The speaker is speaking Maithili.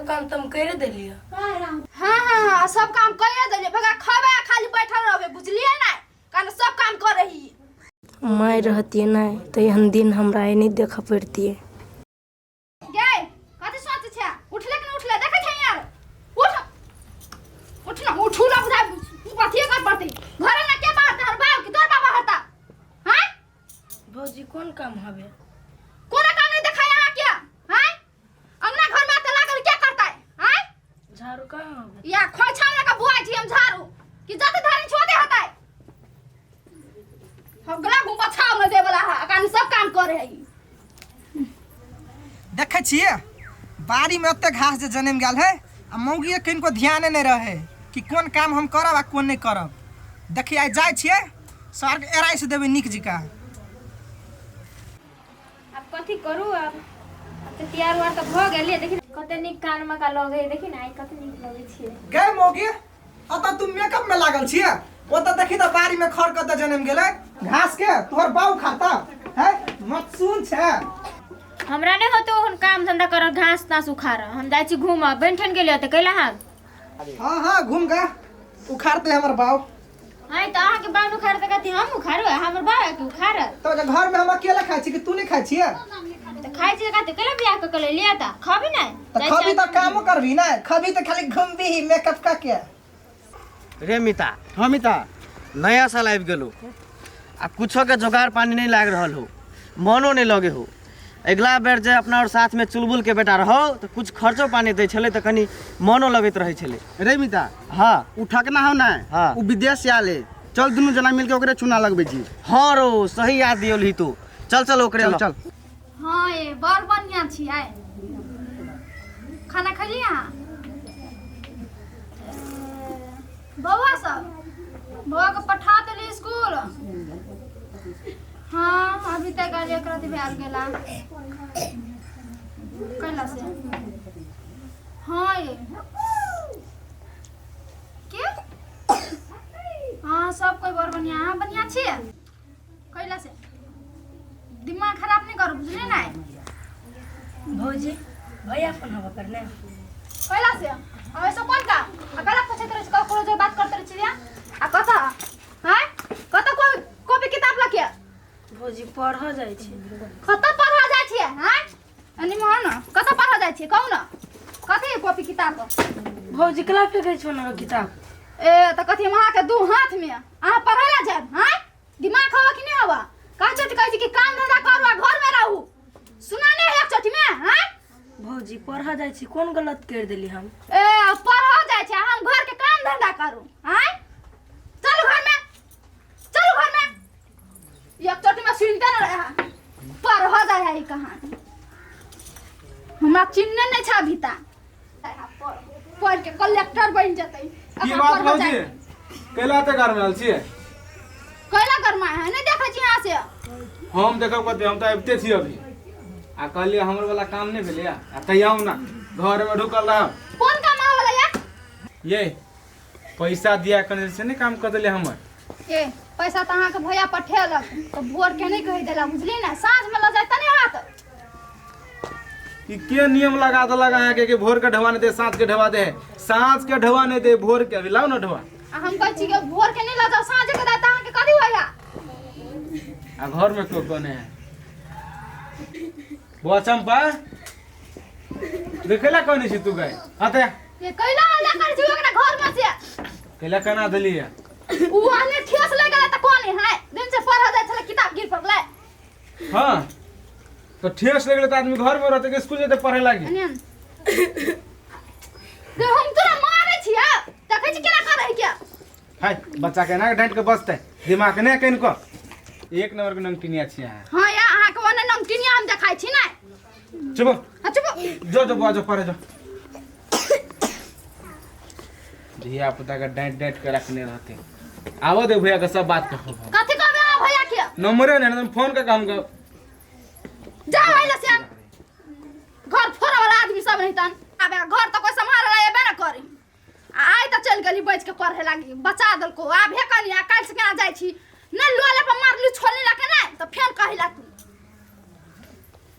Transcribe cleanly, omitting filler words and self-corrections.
सब काम तऽ हम करि देलियै। हाँ हाँ हाँ, सब काम करिए देलियै। भगा खबै आ खाली बैठल रहबै, बुझलियै ने? कारण सब काम करे ही। माय रहतियै नहि तऽ एहन दिन हमरा आइ नहि देखऽ पड़तियै। गे, कथी सोचै छै? उठले कि नहि उठले देखै छै यार? उठ उठ ना, उठू ना। बुझा कथिए कर पड़तै घरे में? के बाहर हर बाप की तोर बाबा हरता? हां भौजी, कोन काम हवे? कोना काम नहीं देखाय अहाँ के? हां, अंगना घर में आते लागल क्या करता है? हां, झाड़ू कहाँ हवे? या खोछा लगा बुआ जी हम झाड़ू कि जते धारी छोड़े हटाए हम गला घुमा छाव न देवला है, कान सब काम करे है। देखै छियै, बाड़ीमे एते घास जे जनमि गेल है आ मौगिए कनिको ध्याने नहि रहै कि कोन काम हम करब आ कोन नहि करब। देखी, आइ जाइ छियै, सरके एराइस देबै नीक जकाँ। आब कथी करू? आब आब तऽ तैयार उआर तऽ भऽ गेलियै। देखी ने, कते नीक कान मका लगै है। देखी ने, आइ कते नीक लगै छियै। गै मौगी, अतऽ तू मेकअप में लागल छियै, ओतऽ देखी तऽ बाड़ी में खर कतऽ जनमि गेलै घास के, तोहर बाऊ खाता है मतसून छै। हमरा नहि होतो ओहन काम धंधा करल, घास तास उखाड़। हम जाइ छी घूमऽ। बनि ठन गेलियै तऽ कैला हम हाँ हाँ, घूम गा, उखाड़ते हमर बाऊ। हँ, तऽ अहाँके बाल उखाड़ तऽ कथी हम उखाड़ू? हमर बाप के उखाड़त। तो जे घर में हम अकेला खाइ छी कि तू नहीं खाइ छियै? तऽ खाइ छी तऽ कथी कैला बियाह कऽ के लेलियै? तऽ खबी ने। तऽ खबी तऽ कामो करबी ना? खबी तऽ खाली घूमबी मेकअप कऽ के? रे मिता। हाँ मिता। नया साल आबि गेलो आ कुछो के जोगाड़ पानी नहीं लाग रहल हो, मनो नहीं लगे हो। अगिला बेर जे अपना और साथ में चुलबुल के बेटा रहो तऽ कुछ खर्चो पानी दै छलै तऽ कनि मनो लगैत रहै छलै। रे मिता। हाँ। उ ठकना हो ना? हाँ। उ विदेश से आले, चल दुनू जना मिलके ओकरे चूना लगबै छी। हाँ रो, सही याद दियौलही तू। चल चल, ओकरे चल। लऽ। चल। हाँ ये बड़ बढ़िया छियै। खाना खैली अहाँ? बौआ सब, बौआ के पठा देली स्कूल। हाँ, अभी तक आयल एक राति भए गेला कैला से। हाँ ये के हाँ, सब कोई बड़ बढ़िया। अहाँ बढ़िया छियै? कैला से दिमाग खराब नहीं करू, बुझली ना? भौजी, भैया फोन हवा करने। कैला से अब ऐसा कौन का आ कैला पूछैत रहै छी? ककरो जो बात करते रहै छी आ कतऽ हैं, कतऽ कोई कॉपी किताब लके? भौजी, पढ़ऽ जाइ छी। कतऽ पढ़ऽ जाइ छियै? हैं, एनी मोहन, कतऽ पढ़ऽ जाइ छियै? कहू ने, कथी कॉपी किताब? भौजी, केना फेकै छौ ने किताब? ए, तऽ कथी हम अहाँके दू हाथ में अहाँ पढ़ै लए जायब? हैं, दिमाग हवा कि नहीं हवा? का चोट कहै छी कि काम धंधा करू आ घर में रहू, सुना नहीं है एक चोटी में? हैं भौजी, पढ़ऽ जाइ छी, कोन गलत करि देली हम? ए, पढ़ऽ जाइ छै, हम घर के काम धंधा करू? हैं, चलू घर में, चलू घर में। एक चोटी में सुनते न रहे, पढ़ऽ जाइ है। ई कहानी हमरा चिन्हने नहीं छै अभी तक। पढ़ के कलेक्टर बन जेतै। की बात भौजी, कैला एते घर में आयल छियै? कैला गरमा है? नहीं देखै छी यहाँ से? हम देखब कते, हम तऽ आबिते छी अभी आ कहलियै हमर वाला काम नहि भेलैया आ तैयार ना घर में ढुकल रहब। कोन काम आवे वाला या? ये पैसा दिया कने से नहि काम कऽ देले हमर। ए, पैसा तऽ अहाँके भैया पठेलक तऽ भोर के नहि कहि देला, बुझली ने? साँझ में लऽ जाय तने हाथ। ई के नियम लगा देलक अहाँके कि भोर के ढवा नहि दे, साँझ के ढवा दे? साँझ के ढवा नहि दे, भोर के। अभी लाउ ने ढवा। आ हम कहै छी कि भोर के नहि लऽ जाउ, साँझ के जाय तऽ अहाँके कथी होइया? आ घर में को कोने है? बौआ चंपा, देखेला कोने छी तू गए आते? ये कैला हल्ला करै छी ओकरा घर में से? कैला केना देलियै? उ आने ठेस लागि गेलै तऽ कोने है, दिन से पढ़ऽ जाइ छलै, किताब गिर पड़लै। हाँ, तो ठेस लग गेलै तऽ आदमी घर में रहतै कि स्कूल जेतै पढ़े लागी? अनियन रे, हम तोरा मारै छियै, देखै छी केना करै के। हाय, बच्चा के ना डांट के बचतै, दिमाग नहि कनिको। एक नंबर के नमकीनिया छी अहाँ। हाँ या, अहाँके ओने नमकीनिया हम देखाइ छी ने। चुप। हाँ, चुप। जो जो बुआ, जो पढ़े जो। धिया पुता के डांट डांट के रखने रहते। आबो दे भैया के, सब बात कहब हम। कथी कहबै अहाँ भैया के? नंबरे नहीं एकदम फोन के काम के। जाओ आइला से, घर फोड़े वाला आदमी सब नहीं तन आबे घर तो कोई सम्हारे ला एबे ना करी। आ आइ तऽ चलि गेली बचि के पढ़े लागी, बचा देलको। आब हे कनी, आ काल्हि से केना जाइ छी? नहि लोले पर मारली छोलनी लके नहि तऽ फेर कहिला तू।